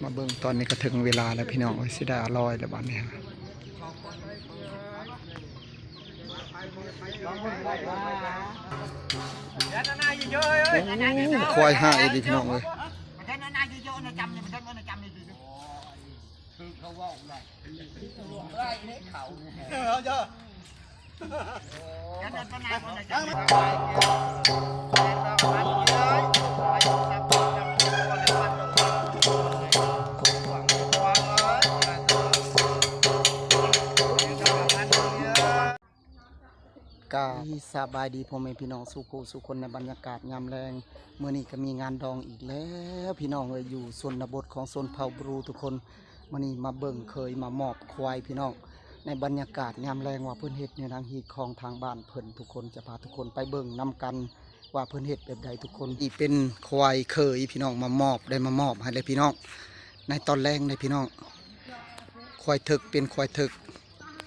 ມາເບິ່ງຕອນນີ້ກໍເຖິງເວລາແລ້ວພີ່ນ້ອງເອີຍ ຊິໄດ້ອາລອຍແລ້ວບາດນີ້. ໂອ້ ຄວາຍຮ້າຍອີ່ຫຼີພີ່ນ້ອງເອີຍ. ກາບສະບາຍດີພໍ່ແມ່ພີ່ນ້ອງສູ່ຜູ້ສູ່ຄົນ ໃນບັນຍາກາດຍາມແລງ. ມື້ນີ້ກໍມີງານດອງອີກແລ້ວພີ່ນ້ອງເອີຍ ຢູ່ຊົນນະບົດຂອງຊົນເຜົ່າບຣູທຸກຄົນ. ມື້ນີ້ມາເບິ່ງເຂີຍມາມອບຄວາຍພີ່ນ້ອງ ໃນບັນຍາກາດຍາມແລງວ່າເພິ່ນເຮັດແນວໃດ ຮີດຄອງທາງບ້ານເພິ່ນທຸກຄົນ. ຈະພາທຸກຄົນໄປເບິ່ງນຳກັນວ່າເພິ່ນເຮັດແບບໃດທຸກຄົນ. ນີ້ເປັນຄວາຍເຂີຍພີ່ນ້ອງ ມາມອບ ໄດ້ມາມອບໃຫ້ແລ້ວພີ່ນ້ອງ ໃນຕອນແລງເດ້ພີ່ນ້ອງ. ຄວາຍເຖິກ ເປັນຄວາຍເຖິກ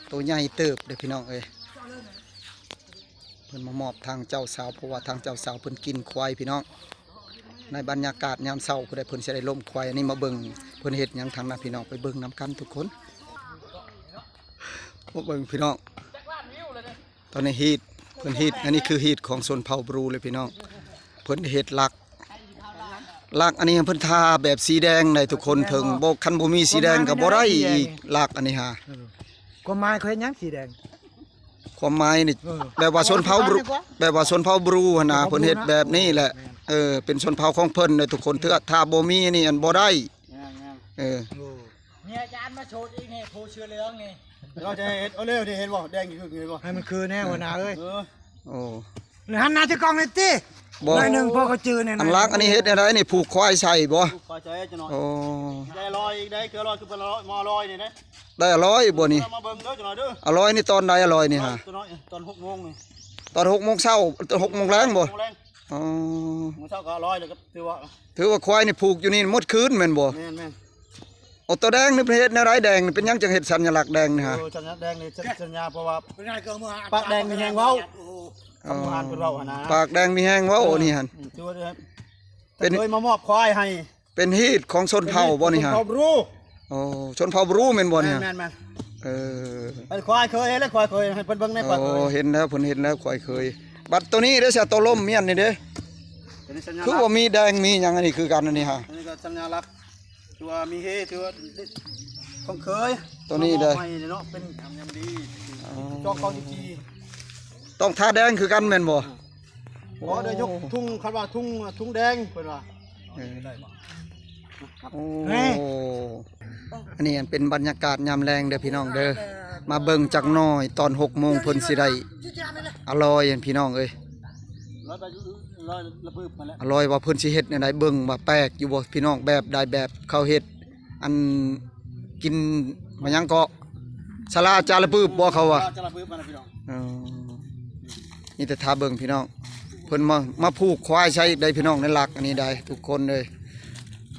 ໂຕໃຫຍ່ເຕີບເດ້ພີ່ນ້ອງເອີຍ. ເພິ່ນມາມອບທາງເຈົ້າສາວ ເພາະວ່າທາງເຈົ້າສາວເພິ່ນກິນຄວາຍພີ່ນ້ອງ. ໃນບັນຍາກາດຍາມເຊົ້າ ຜູ້ໃດເພິ່ນຊິໄດ້ລົ້ມຄວາຍ. ອັນນີ້ມາເບິ່ງເພິ່ນເຮັດຫຍັງທາງນັ້ນພີ່ນ້ອງ ໄປເບິ່ງນຳກັນທຸກຄົນ. ມາເບິ່ງພີ່ນ້ອງ ຕອນນີ້ຮີດ ເພິ່ນຮີດ ອັນນີ້ຄືຮີດຂອງຊົນເຜົ່າບຣູເລີຍພີ່ນ້ອງ. ເພິ່ນເຮັດຫຼັກ ຫຼັກອັນນີ້ເພິ່ນທາແບບສີແດງໃດທຸກຄົນ. ເຖິງບໍ່ ຄັນບໍ່ມີສີແດງກໍບໍ່ໄດ້ອີກ ຫຼັກອັນນີ້ຫາ. ເອີ ຄວາມໝາຍເຂົາເຮັດຫຍັງສີແດງ? ຄວາມໝາຍນີ້ ເອີ ແບບວ່າຊົນເຜົ່າບຣູ ແບບວ່າຊົນເຜົ່າບຣູຫັ້ນນະ ເພິ່ນເຮັດແບບນີ້ແຫຼະ. ເອີ ເປັນຊົນເຜົ່າຂອງເພິ່ນເດ້ທຸກຄົນ ເທື່ອຖ້າບໍ່ມີນີ້ ອັນບໍ່ໄດ້. ແມ່ນໆ ເອີ ໂອ້ ເມຍຈານມາໂສດອີກນີ້ ຜູ້ເສື້ອເຫຼືອງນີ້. ເຮົາຈະເຮັດ ເອົາເລີຍນີ້ ເຫັນບໍ່ ແດງຢູ່ ເຫັນບໍ່ ໃຫ້ມັນຄືແນ່ຫົວໜ້າເອີຍ. ເອີ ໂອ້ ຫັນໜ້າຈະກ້ອງໜ່ອຍຕິ ບໍ່ ໜ້ອຍໜຶ່ງພໍເຂົາຈື່ແນ່. ອັນຫຼັກອັນນີ້ເຮັດແນວໃດນີ້ ຜູກຄວາຍໃສ່ບໍ່? ຜູກຄວາຍໃສ່ຈະໜ້ອຍ. ໂອ້ ໄດ້ອາລອຍອີກ ໄດ້ຄືອາລອຍ ຄືເພິ່ນອາລອຍ ມາອາລອຍນີ້ເດ້. ໄດ້ອາລອຍບໍ່ນີ້? ມາເບິ່ງເດີຈະໜ້ອຍເດີ. ອາລອຍນີ້ຕອນໃດອາລອຍນີ້ຫາ? ຈະໜ້ອຍ ຕອນຫົກໂມງນີ້. ຕອນຫົກໂມງເຊົ້າ ຫົກໂມງແລງບໍ່? ຫົກໂມງແລງ. ອໍ ມື້ເຊົ້າກໍອາລອຍແລ້ວ ກໍຖືວ່າ ຖືວ່າຄວາຍນີ້ຜູກຢູ່ນີ້ໝົດຄືນແມ່ນບໍ່? ແມ່ນໆ. ໂອ້ ຕົວແດງນີ້ເຮັດແນວໃດແດງນີ້ ເປັນຫຍັງຈຶ່ງເຮັດສັນຍາລັກແດງນີ້ຫາ? ໂອ້ ສັນຍາແດງນີ້ ສັນ ສັນຍາ ເພາະວ່າປາກແດງມີແຮງເວົ້າ. ອໍ ຄຳບູຮານເພິ່ນເວົ້າຫັ້ນນະ ປາກແດງມີແຮງເວົ້າ. ເອີ ນີ້ຫັ້ນ ອືມ ຖືວ່າເປັນ ເຄີຍມາມອບຄວາຍໃຫ້ ເປັນຮີດຂອງຊົນເຜົ່າບໍ່ນີ້ຫາ? ຊົນເຜົ່າບຣູ. ໂອ້ ຊົນເຜົ່າບຣູແມ່ນບໍ່ນີ້ຫາ? ແມ່ນໆ ເອີ ເອີ ຄວາຍເຄີຍ ເຫັນແລ້ວຄວາຍເຄີຍ ໃຫ້ເພິ່ນເບິ່ງແດ່ຄວາຍເຄີຍ. ໂອ້ ເຫັນແລ້ວ ເພິ່ນເຫັນແລ້ວຄວາຍເຄີຍ. ບັດໂຕນີ້ເດ້ຊະ ໂຕລົ້ມມ້ຽນນີ້ເດ້ ຄືວ່າມີແດງມີຫຍັງ ອັນນີ້ຄືກັນ ອັນນີ້ຫາ? ອັນນີ້ກໍສັນຍາລັກ ຖືວ່າມີເຮ ຖືວ່າຂອງເຄີຍ ໂຕນີ້ເດ້ ມາໃໝ່ເນາະ ເປັນຍາມດີ. ອໍ ຈອກເກົ້າສິບສີ່ ຕ້ອງທາແດງຄືກັນແມ່ນບໍ່? ບໍ່ ໄດ້ຍົກທຸງ ຄັນວ່າທຸງ ທຸງແດງເພິ່ນວ່າ. ເອີ ໂອ້ ເອີ ອັນນີ້ອັນເປັນບັນຍາກາດຍາມແລງເດີພີ່ນ້ອງເດີ. ມາເບິ່ງຈັກໜ້ອຍ ຕອນຫົກໂມງເພິ່ນຊິໄດ້ອາລອຍຫັ້ນພີ່ນ້ອງເອີຍ. ອາລອຍວ່າເພິ່ນຊິເຮັດແນວໃດ ເບິ່ງວ່າແປກຢູ່ບໍ່ພີ່ນ້ອງ ແບບໃດ ແບບເຂົາເຮັດ ອັນ ກິນມາຫຍັງເກາະ ສາລາຈາລະປຶບບໍ່ເຂົາວ່າ? ສາລາຈາລະປຶບຫັ້ນນະພີ່ນ້ອງ. ເອີ ມີແຕ່ຖ້າເບິ່ງພີ່ນ້ອງ ເພິ່ນມາ ມາຜູກຄວາຍໃສ່ອີກໄດ໋ພີ່ນ້ອງ ໃນຫຼັກອັນນີ້ໄດ໋ທຸກຄົນເອີຍ.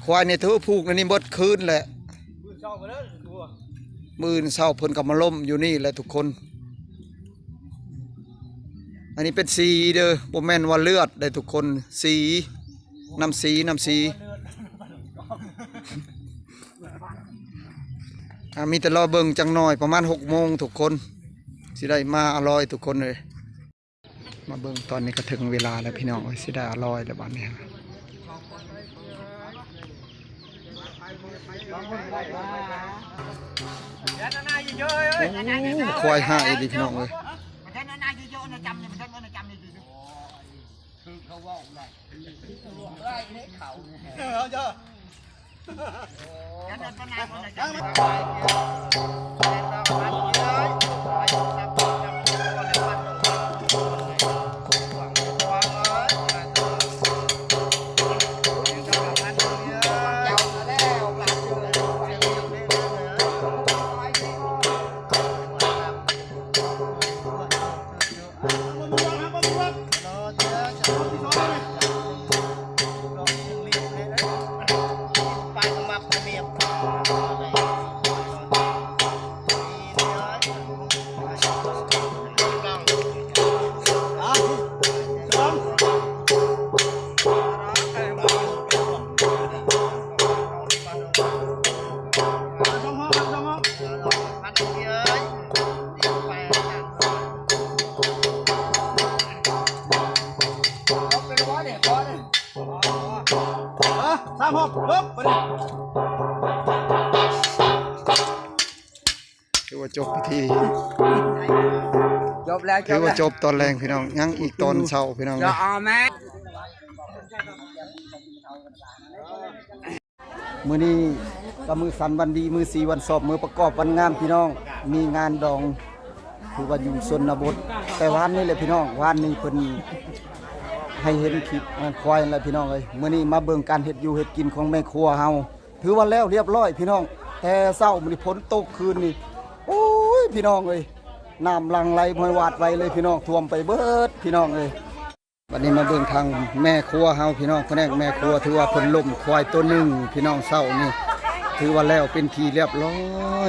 ຄວາຍນີ້ຖືຜູກໃນນີ້ເບິດຄືນແຫຼະ ມື້ເຊົ້າເພິ່ນກໍມາລົ້ມຢູ່ນີ້ແຫຼະທຸກຄົນ. ອັນນີ້ເປັນສີເດີ ບໍ່ແມ່ນວ່າເລືອດໃດ໋ທຸກຄົນ ສີ ນ້ຳສີ ນ້ຳສີ. ອ່າ ມີແຕ່ລໍເບິ່ງຈັກໜ້ອຍ ປະມານຫົກໂມງທຸກຄົນ ຊິໄດ້ມາອາລອຍທຸກຄົນເອີຍ. ມາເບິ່ງຕອນນີ້ກໍເຖິງເວລາແລ້ວພີ່ນ້ອງເອີຍ ຊິໄດ້ອາລອຍແລ້ວບາດນີ້. ໂອ້ ຄວາຍຮ້າຍອີ່ຫຼີພີ່ນ້ອງເອີຍ. ເອີ ເອົາເຈົ້າ. ຖືວ່າຈົບພິທີ ຈົບແລ້ວ ຖືວ່າຈົບຕອນແລງພີ່ນ້ອງ ຍັງອີກຕອນເຊົ້າພີ່ນ້ອງ ຈະເອົາແມ່ ມື້ນີ້ກໍມື້ສັນວັນດີ ມື້ສີວັນຊອບ ມື້ປະກອບວັນງາມພີ່ນ້ອງ ມີງານດອງ ຄືວ່າຢູ່ຊົນນະບົດ ແຕ່ວານນີ້ແຫຼະພີ່ນ້ອງ ວານນີ້ເພິ່ນໃຫ້ເຫັນຄລິບງານຄວາຍແຫຼະພີ່ນ້ອງເອີຍ ມື້ນີ້ມາເບິ່ງການເຮັດຢູ່ເຮັດກິນຂອງແມ່ຄົວເຮົາ ຖືວ່າແລ້ວລຽບລ້ອຍພີ່ນ້ອງ ແຕ່ເຊົ້າມື້ນີ້ຝົນຕົກຄືນນີ້ ໂອ້ຍ ພີ່ນ້ອງເອີຍ ນ້ຳຫຼັ່ງໄຫຼບໍ່ຫວາດໄຫວເລີຍພີ່ນ້ອງ ຖ້ວມໄປເບິດພີ່ນ້ອງເອີຍ. ບັດນີ້ມາເບິ່ງທາງແມ່ຄົວເຮົາພີ່ນ້ອງ ພະແນກແມ່ຄົວ ຖືວ່າເພິ່ນລົ້ມຄວາຍໂຕໜຶ່ງພີ່ນ້ອງ ເຊົ້ານີ້ ຖືວ່າແລ້ວເປັນທີ່ລຽບລ້ອ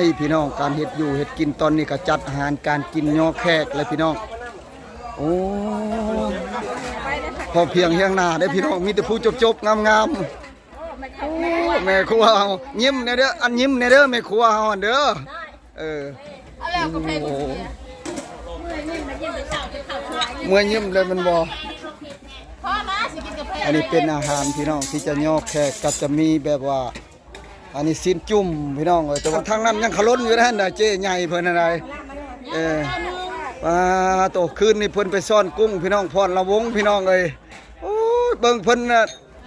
ຍພີ່ນ້ອງ ການເຮັດຢູ່ເຮັດກິນຕອນນີ້ກໍຈັດອາຫານການກິນຍໍແຂກແລ້ວພີ່ນ້ອງ ໂອ້ ພໍພຽງຮຽງໜ້າເດ້ພີ່ນ້ອງ ມີແຕ່ຜູ້ຈົບໆງາມໆ ໂອ້ ແມ່ຄົວເຮົາ ຍິ້ມແດ່ເດີ ອັນຍິ້ມແດ່ເດີ ແມ່ຄົວເຮົາຫັ້ນເດີ. ເອີ ເອົາແລ້ວກໍເພງ ໂອ້ ເມື່ອຍຍິ້ມແລ້ວແມ່ນບໍ່? ພໍມາຊິກິນກາແຟ ອັນນີ້ເປັນອາຫານພີ່ນ້ອງ ທີ່ຈະຍໍແຂກ ກໍຈະມີແບບວ່າ ອັນນີ້ຊີ້ນຈຸ້ມພີ່ນ້ອງເອີຍ ແຕ່ວ່າທາງນັ້ນຍັງຂະຫຼົ່ນຢູ່ນັ້ນນະ ເຈ້ໃຫຍ່ເພິ່ນຫັ້ນໃດ ເອີ ປາໂຕ ຄືນນີ້ເພິ່ນໄປຊ້ອນກຸ້ງພີ່ນ້ອງ ພອນລະວົງພີ່ນ້ອງເອີຍ ໂອ້ຍ ເບິ່ງເພິ່ນນະ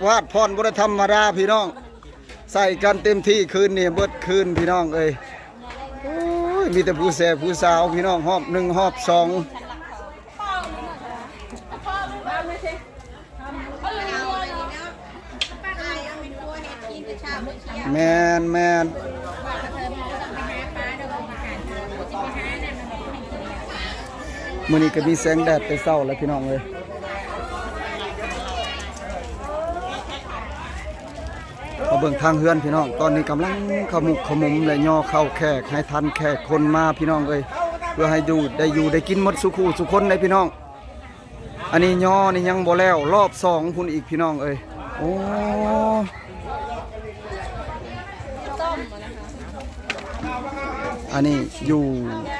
ວາດພອນບໍ່ໄດ້ທຳມະດາພີ່ນ້ອງ ໃສ່ກັນເຕັມທີ່ຄືນນີ້ ເບິດຄືນພີ່ນ້ອງເອີຍ ໂອ້ຍ ມີແຕ່ຜູ້ແຊຜູ້ສາວພີ່ນ້ອງ ຮອບໜຶ່ງຮອບສອງ ແມ່ນໆ ມື້ນີ້ກໍມີແສງແດດແຕ່ເຊົ້າແລ້ວພີ່ນ້ອງເອີຍ ມາເບິ່ງທາງເຮືອນພີ່ນ້ອງ ຕອນນີ້ກຳລັງຂະໝຸກຂະໝຸມ ແລະຍໍເຂົ້າແຂກໃຫ້ທັນແຂກຄົນມາພີ່ນ້ອງເອີຍ ເພື່ອໃຫ້ຢູ່ ໄດ້ຢູ່ໄດ້ກິນໝົດສູ່ຄູ່ສູ່ຄົນເດ້ພີ່ນ້ອງ ອັນນີ້ຍໍນີ້ຍັງບໍ່ແລ້ວ ລອບສອງພຸ້ນອີກພີ່ນ້ອງເອີຍ ໂອ້ ອັນນີ້ຢູ່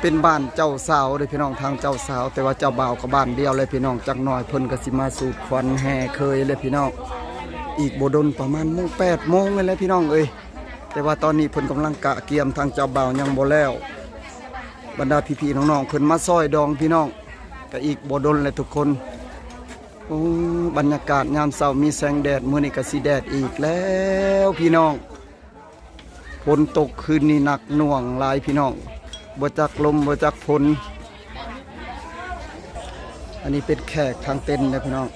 ເປັນບ້ານເຈົ້າສາວເດ້ພີ່ນ້ອງ ທາງເຈົ້າສາວ ແຕ່ວ່າເຈົ້າບ່າວກໍບ້ານດຽວແຫຼະພີ່ນ້ອງ ຈັກໜ້ອຍເພິ່ນກໍຊິມາສູດຂວັນແຫ່ເຂີຍແຫຼະພີ່ນ້ອງ ອີກບໍ່ດົນປະມານໂມງ ແປດໂມງນີ້ແຫຼະພີ່ນ້ອງເອີຍ ແຕ່ວ່າຕອນນີ້ເພິ່ນກຳລັງກະກຽມ ທາງເຈົ້າບ່າວຍັງບໍ່ແລ້ວ ບັນດາພີ່ໆນ້ອງໆເພິ່ນມາຊ່ອຍດອງພີ່ນ້ອງ ກໍອີກບໍ່ດົນແຫຼະທຸກຄົນ ໂອ້ ບັນຍາກາດຍາມເຊົ້າມີແສງແດດ ມື້ນີ້ກໍຊິແດດອີກແລ້ວພີ່ນ້ອງ ຝົນຕົກຄືນນີ້ໜັກໜ່ວງຫຼາຍພີ່ນ້ອງ ບໍ່ຈັກລົມບໍ່ຈັກຝົນ ອັນນີ້ເປັນແຂກທາງເຕັນເດ້ພີ່ນ້ອງ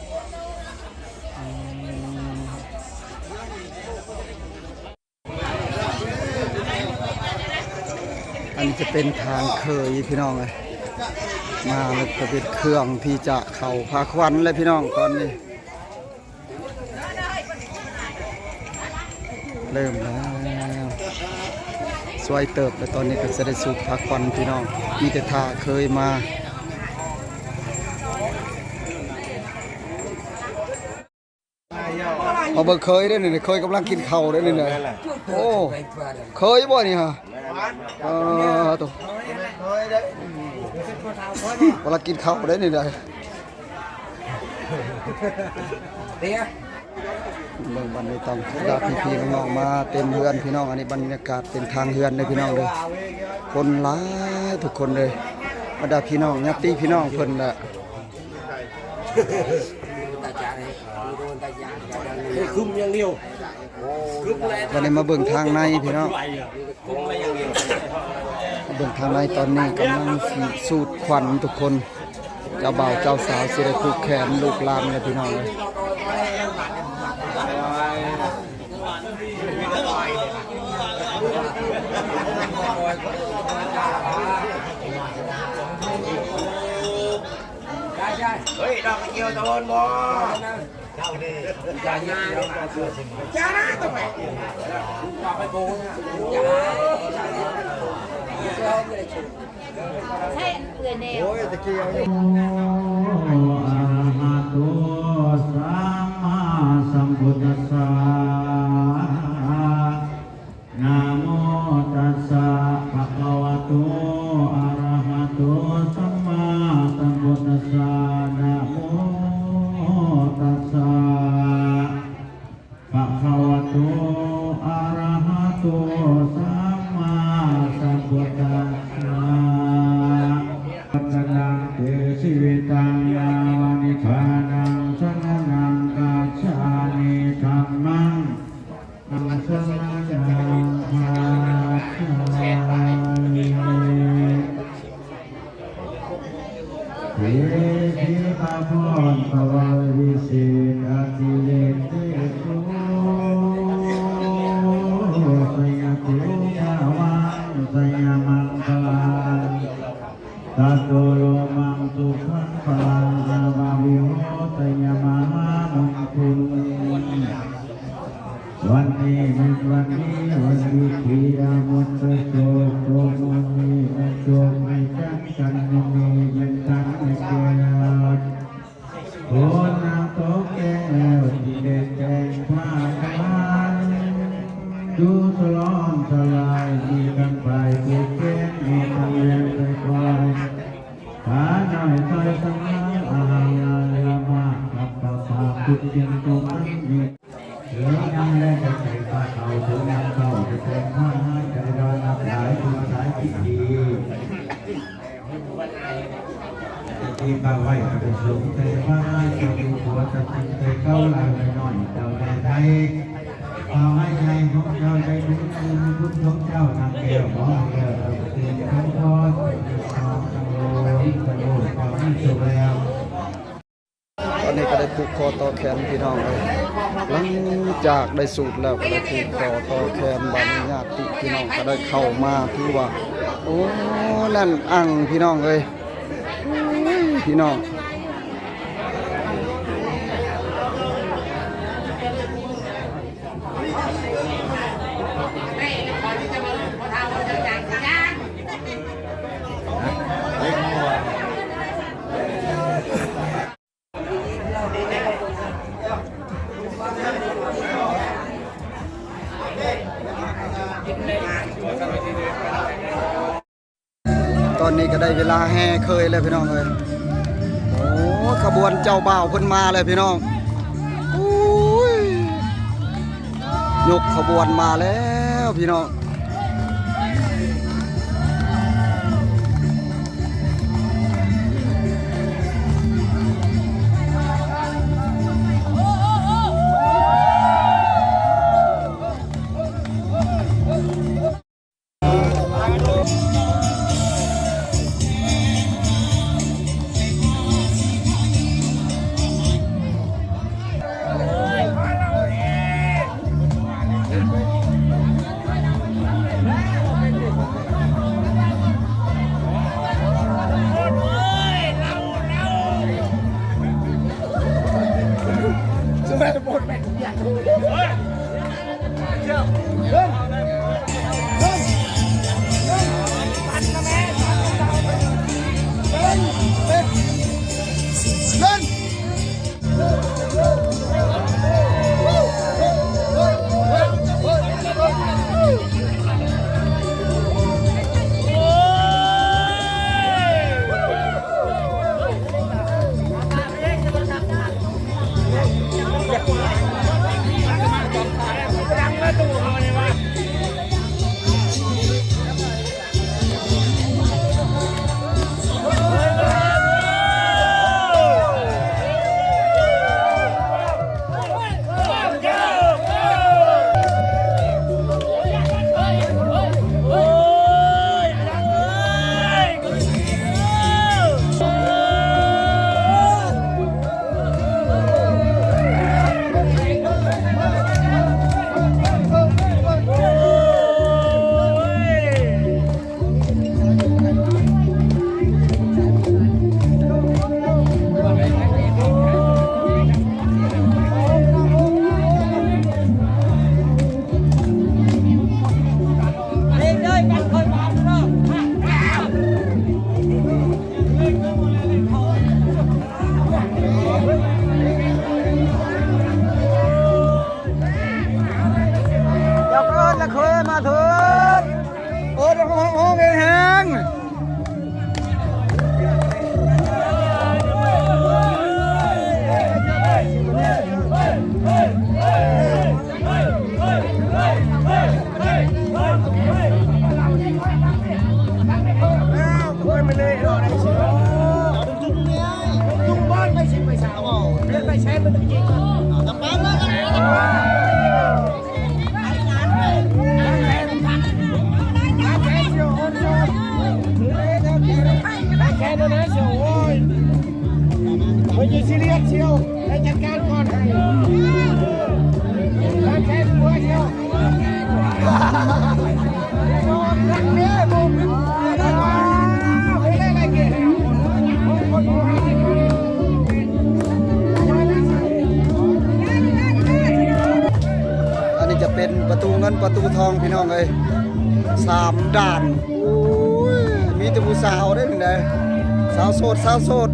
ອັນນີ້ຈະເປັນທາງເຂີຍພີ່ນ້ອງເອີຍ ມາແລ້ວກໍເປັນເຄື່ອງທີ່ຈະເຂົ້າພາຂວັນແລ້ວພີ່ນ້ອງ ຕອນນີ້ເລີ່ມແລ້ວ ສວຍເຕີບແລ້ວ ຕອນນີ້ກໍຈະໄດ້ສູດພາຂວັນພີ່ນ້ອງ ມີແຕ່ຖ້າເຂີຍມາ. ມາເບິ່ງເຂີຍເດ້ນີ້ ເຂີຍກຳລັງກິນເຂົ້າເດ້ນີ້ນະ ໂອ້ ເຂີຍບໍ່ນີ້ຫະ ເອີ ໂຕ ກຳລັງກິນເຂົ້າເດ້ນີ້ນະ ເບິ່ງບັນນີ້ຕ້ອງບາດພີ່ໆນ້ອງໆມາເຕັມເຮືອນພີ່ນ້ອງ ອັນນີ້ບັນຍາກາດເປັນທາງເຮືອນເດ້ພີ່ນ້ອງເດີ ຄົນຫຼາຍທຸກຄົນເລີຍ ບັນດາພີ່ນ້ອງຍາດຕິພີ່ນ້ອງເພິ່ນແຫຼະ. ຄຸມຢ່າງດຽວ ບັດນີ້ມາເບິ່ງທາງໃນພີ່ນ້ອງ ເບິ່ງທາງໃນຕອນນີ້ກຳລັງຊິສູດຂວັນທຸກຄົນ ເຈົ້າບ່າວເຈົ້າສາວຊິໄດ້ຜູກແຂນລູກຫຼານແລ້ວພີ່ນ້ອງເອີຍ. ເຮີ້ຍ ດອກກະຈຽວຕະໂອນບໍ່? ໂອ້ຍ ຕະກີ້ເອົາຢູ່. ອະຣະຫະໂຕ ສຳມາສຳພຸດທັດສະ. ນະໂມຕັດສະ ພະຄະວະໂຕ ອະຣະຫະໂຕ ສຳມາສຳພຸດທັດສະ. ນະໂມຕັດສະ ພະຄະວະໂຕ ອະລະຫະໂຕ ສຳມາສຳພຸດທັດສະ ວັດຕະນັງ ເຕ ຊີວິຕັງ ຍາວະ ນິບພານັງ ສະລະນັງ ຄັດສາມິ ທຳມັງ ສະລະນັງ ຄັດສາມິ ເສດຖີພະພອນ ພະວາລິເສດ ອະຕິເລກເຕໂຊ ໄຊຍະເທວະວັງ ໄຊຍະມັງຄະລັງ ຕະໂຕໂລມັງ ສຸຂັງພະລັງ ອາວາວິໂຫ ໄຊຍະມະຫາມົງຄຸນ ວັນນີ້ແມ່ນວັນດີ ວັນດີທີ່ອາມົນປະໂຊກ ໂຕມົນນີ້ແມ່ນໂຊກໃຫ້ກັນ ກັນມື້ນີ້ແມ່ນກັນໃຫ້ແກ່ ໂພນນາງຕົກແຕ່ງແລ້ວ ທີ່ໄດ້ແຕ່ງຜ້າຂາວ ຢູ່ສະຫຼອນສະຫຼາຍ ມີທັງພາຍຜູກແຂນ ມີທັງແລ່ນໄປຄວາຍ ຂານ້ອຍຊອຍສະຫາຍ ອາຫານລາຍລະມາດ ກັບປະພາພຸດເປັນຕົວມັນມີ ເອີ ຍາມແລງຈະເປັນພາເຂົ້າ ເຖິງຍາມເຊົ້າຈະເປັນພາໃຫ້ ຈະໄດ້ນອນຫຼັບຫຼາຍ ຜູ້ສາຍຄິດດີ ທີ່ພາໄວ້ກະໄດ້ສົມແຕ່ພາໃຫ້ ເຈົ້າຢູ່ຂົວຈະກິນແຕ່ເກົ່າ ລາຍນ້ອຍເຈົ້າໄດ້ໄທ ພາໃຫ້ໃຫຍ່ຂອງເຈົ້າໄດ້ບຸນ ບຸນຂອງເຈົ້ານຳແກ້ວ ຂໍໃຫ້ແກ້ວເຈົ້າເປັນຂອງພໍ່ ເຈົ້າມີໂຊກແລ້ວ. ຕອນນີ້ກະໄດ້ຜູກຄໍຕໍ່ແຂນພີ່ນ້ອງເອີຍ ຫຼັງຈາກໄດ້ສູດແລ້ວກະໄດ້ຜູກຄໍຕໍ່ແຂນ ບາດນີ້ຍາດຕິພີ່ນ້ອງກະໄດ້ເຂົ້າມາ ຖືວ່າ ໂອ້ ແໜ້ນອັ່ງພີ່ນ້ອງເອີຍ ພີ່ນ້ອງ. ຕອນນີ້ກະໄດ້ເວລາແຫ່ເຂີຍແລ້ວພີ່ນ້ອງເອີຍ ໂອ້ ຂະບວນເຈົ້າບ່າວເພິ່ນມາແລ້ວພີ່ນ້ອງ ໂອ້ຍ ຍົກຂະບວນມາແລ້ວພີ່ນ້ອງ. ຢາກເອີ້ນລະເຄີຍມາເຖີດ ເອີ້ນຮ້ອງແຮງໆ. ເ ປະຕູທອງພີ່ນ້ອງເອີຍ ສາມດ່ານ. ໂອ້ຍ ມີແຕ່ຜູ້ສາວເດ້ນີ້ນະ ສາວໂສດ ສາວໂສດ.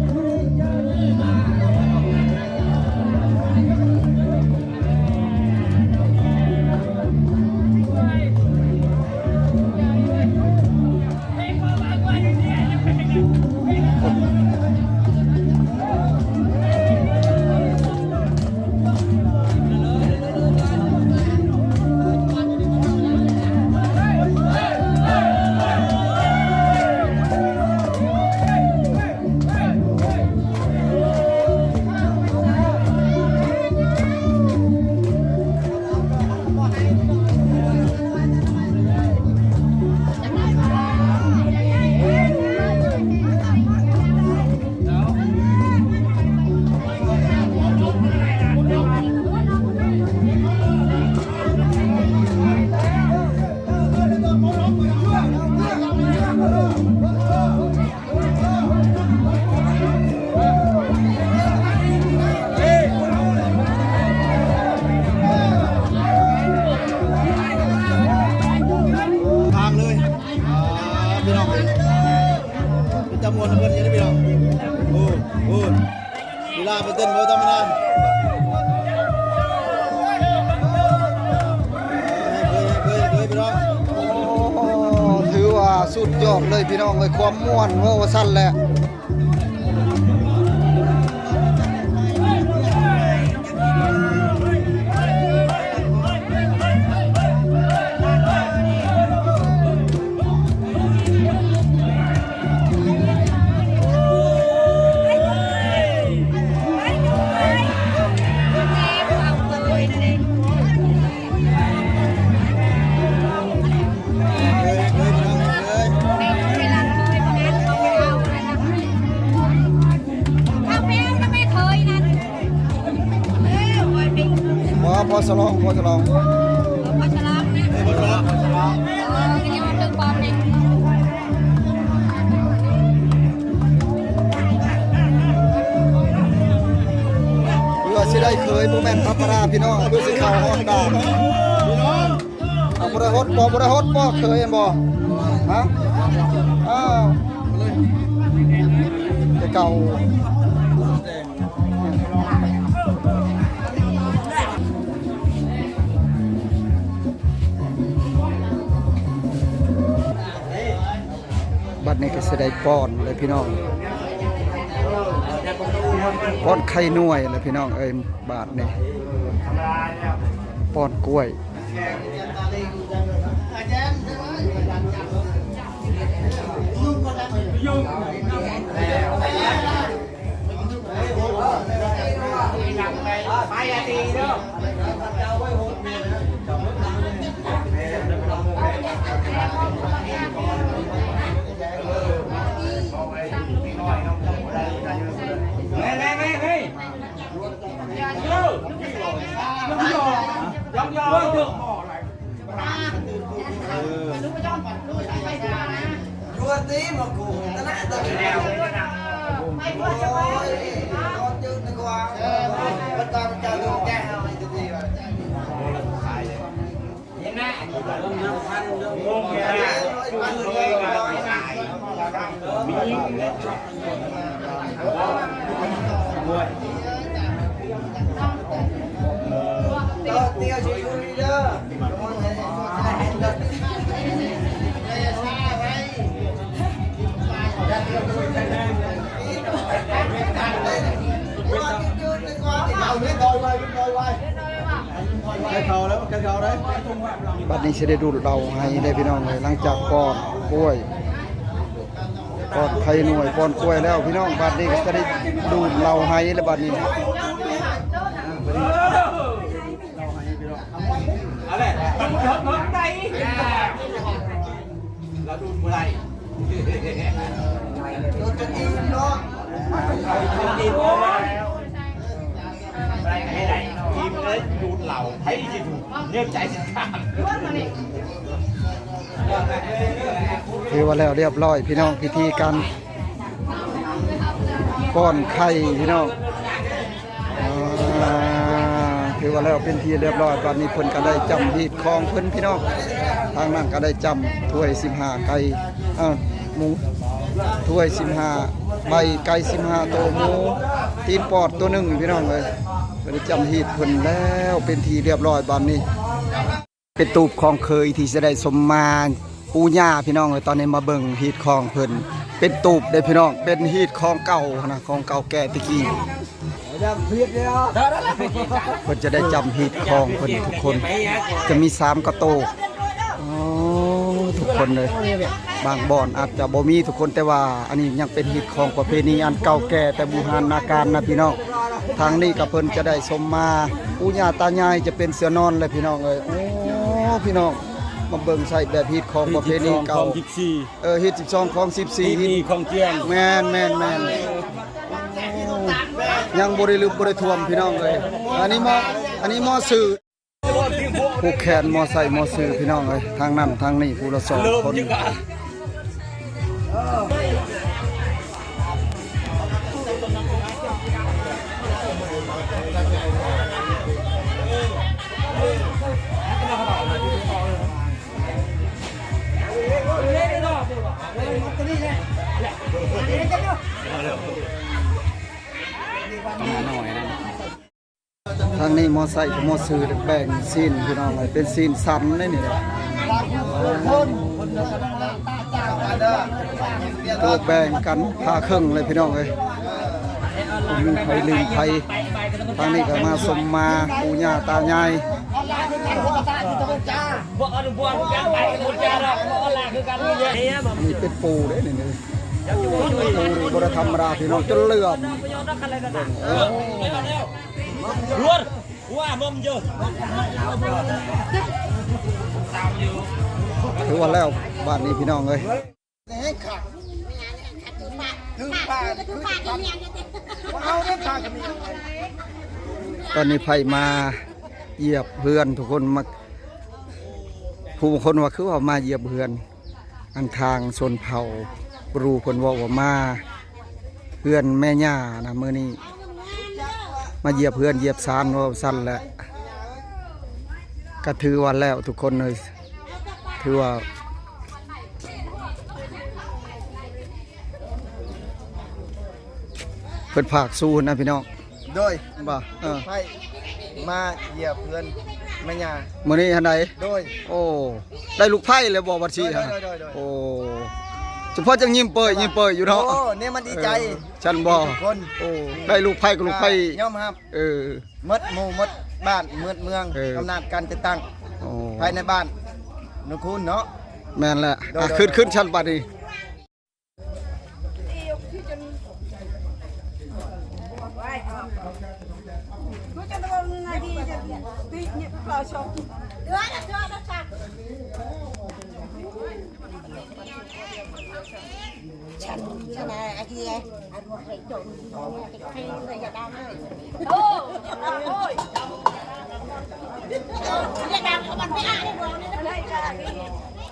ທາງເລີຍ ອ່າ ພີ່ນ້ອງເອີຍ ເປັນຕາມ່ວນນຳເພິ່ນຢູ່ເດ້ພີ່ນ້ອງ. ໂອ້ ໂອ້ ລີລາເພິ່ນເຕັ້ນບໍ່ທຳມະດາ. ໂອ້ ຖືວ່າສຸດຍອດເລີຍພີ່ນ້ອງເອີຍ ຄວາມມ່ວນ ເວົ້າວ່າຊັ້ນແຫຼະ. ບໍ່ ພໍສະຫຼອງ ພໍສະຫຼອງ ພໍສະຫຼອງນະ ພໍສະຫຼອງ ເອີ ກິນເອົາເຖິງປອມນີ້ ເພື່ອຊິໄດ້ເຂີຍບໍ່ແມ່ນທຳມະດາພີ່ນ້ອງ ເພື່ອຊິເຂົ້າຮອດດ່ານພີ່ນ້ອງ. ເອົາ ບໍ່ໄດ້ຫົດບໍ່ ບໍ່ໄດ້ຫົດບໍ່ ເຂີຍແມ່ນບໍ່? ຮະ? ອ້າວ ແຕ່ເກົ່າ ບັດນີ້ກໍຊິໄດ້ປ້ອນແລ້ວພີ່ນ້ອງ ປ້ອນໄຂ່ໜວຍແລ້ວພີ່ນ້ອງເອີຍ. ບາດນີ້ປ້ອນກ້ວຍ. ໃກ້ເຂົ້າແລ້ວ ໃກ້ເຂົ້າແລ້ວ. ບັດນີ້ຊິໄດ້ດູດເຫຼົ້າໄຮເດ້ພີ່ນ້ອງເອີຍ ຫຼັງຈາກປ້ອນກ້ວຍ ປ້ອນໄຂ່ໜວຍ ປ້ອນກ້ວຍແລ້ວພີ່ນ້ອງ ບັດນີ້ກໍຊິໄດ້ດູດເຫຼົ້າໄຮແລ້ວບັດນີ້. ເອົາແຫຼະ ລາວດູດບໍ່ໄດ້ ດູດຈົນອີ່ມເນາະ ອີ່ມເອົາມາ ອີ່ມເລີຍ ດູດເຫຼົ້າ ໃຜຊິຖືກ ແນວໃຈຊິຖາມ. ຖືວ່າແລ້ວລຽບຮ້ອຍພີ່ນ້ອງ ພິທີການປ້ອນໄຂ່ພີ່ນ້ອງ ອ່າ ຖືວ່າແລ້ວເປັນທີ່ຮຽບຮ້ອຍ. ບາດນີ້ເພິ່ນກໍໄດ້ຈ້ຳຮີດຄອງເພິ່ນພີ່ນ້ອງ. ທາງນັ້ນກໍໄດ້ຈ້ຳຖ້ວຍສິບຫ້າໄກ່ ເອີ ໝູ ຖ້ວຍສິບຫ້າໃບ ໄກ່ສິບຫ້າໂຕ ໝູຕີນປອດໂຕໜຶ່ງພີ່ນ້ອງເອີຍ. ເພິ່ນໄດ້ຈ້ຳຮີດເພິ່ນແລ້ວເປັນທີ່ຮຽບຮ້ອຍ. ບາດນີ້ເປັນຕູບຂອງເຄີຍທີ່ຈະໄດ້ສົມມາປູ່ຍ່າພີ່ນ້ອງເອີຍ. ຕອນນີ້ມາເບິ່ງຮີດຄອງເພິ່ນ ເປັນຕູບເດ້ພີ່ນ້ອງ ເປັນຮີດຄອງເກົ່າຫັ້ນນະ ຂອງເກົ່າແກ່ແຕ່ກີ້. ເພິ່ນຈະໄດ້ຈ້ຳຮີດຄອງເພິ່ນທຸກຄົນ ຈະມີສາມກະໂຕກ. ໂອ້ ທຸກຄົນເລີຍ ບາງບ່ອນອາດຈະບໍ່ມີທຸກຄົນ ແຕ່ວ່າອັນນີ້ຍັງເປັນຮີດຄອງປະເພນີອັນເກົ່າແກ່ແຕ່ບູຮານນາການນະພີ່ນ້ອງ. ທາງນີ້ກໍເພິ່ນຈະໄດ້ສົມມາ ປູ່ຍ່າຕາຍາຍຈະເປັນເສືອນອນແຫຼະພີ່ນ້ອງເອີຍ. ໂອ້ ພີ່ນ້ອງມາເບິ່ງໃຊ້ແບບຮີດຄອງປະເພນີເກົ່າ ເອີ ຮີດສິບສອງ ຄອງສິບສີ່ ຮີດນີ້ ຄອງຈຽງ ແມ່ນໆໆ. ຍັງບໍ່ໄດ້ລຶບບໍ່ໄດ້ຖ້ວມພີ່ນ້ອງເອີຍ. ອັນນີ້ໝໍ ອັນນີ້ໝໍຊື່ ຜູກແຂນໝໍໃສ່ໝໍຊື່ພີ່ນ້ອງເອີຍ. ທາງນັ້ນທາງນີ້ຜູ້ລະສອງຄົນ. ທາງນີ້ໝໍໃສ່ກັບໝໍຊື່ແບ່ງຊີ້ນພີ່ນ້ອງເອີຍ ເປັນຊີ້ນສັນເດ້ນີ້ແຫຼະ. ຖືວ່າແບ່ງກັນຜ່າເຄິ່ງເລີຍພີ່ນ້ອງເອີຍ ບໍ່ມີໃຜລືມໃຜ. ທາງນີ້ກໍມາສົມມາປູ່ຍ່າຕາຍາຍ. ອັນນີ້ເປັນປູ່ເດ້ນີ້ ປູ່ນີ້ບໍ່ໄດ້ທຳມະດາພີ່ນ້ອງ ຈົນເຫຼື້ອມ. ຖືວ່າແລ້ວບາດນີ້ພີ່ນ້ອງເອີຍ. ຕອນນີ້ໃຜມາຢຽບເຮືອນ ທຸກຄົນມາ ຜູ້ບາງຄົນວ່າຄືວ່າມາຢຽບເຮືອນ ອັນທາງຊົນເຜົ່າບຣູເພິ່ນເວົ້າວ່າມາເຮືອນແມ່ຍ່ານະ ມື້ນີ້ມາຢຽບເຮືອນຢຽບຊານ ເວົ້າຊັ້ນແຫຼະ. ກະຖືວ່າແລ້ວທຸກຄົນເອີຍ ຖືວ່າເພິ່ນພາກສູ່ນະພີ່ນ້ອງ. ໂດຍ ແມ່ນບໍ່? ເອີ ໄຜມາຢຽບເຮືອນແມ່ຍ່າມື້ນີ້ຫັ້ນໃດ? ໂດຍ ໂອ້ ໄດ້ລູກໃພ້ແລ້ວບໍ່ບັດຊີ້? ໂດຍໆໆໆ ໂອ້ ສະເພາະຈັ່ງຍິ້ມເປີຍ ຍິ້ມເປີຍຢູ່ເນາະ. ໂອ້ ແນວມັນດີໃຈ ເອີ ຊັ້ນບໍ່? ທຸກຄົນ ໂອ້ ໄດ້ລູກໃພ້ກໍລູກໃພ້ ຍອມຮັບ ເອີ ໝົດໝູ່ໝົດບ້ານໝົດເມືອງ ເອີ ອຳນາດການຈັດຕັ້ງ ໂອ້ ພາຍໃນບ້ານໜູຄູນເນາະ. ແມ່ນແຫຼະ ໂດຍ ອ່ະ ໂດຍ ຂຶ້ນ ຂຶ້ນຊັ້ນບັດນີ້.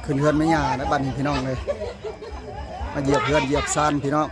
ຂຶ້ນເຮືອນແມ່ຍ່າແລ້ວບັດນີ້ພີ່ນ້ອງເອີຍ ມາຢຽບເຮືອນຢຽບຊານພີ່ນ້ອງ.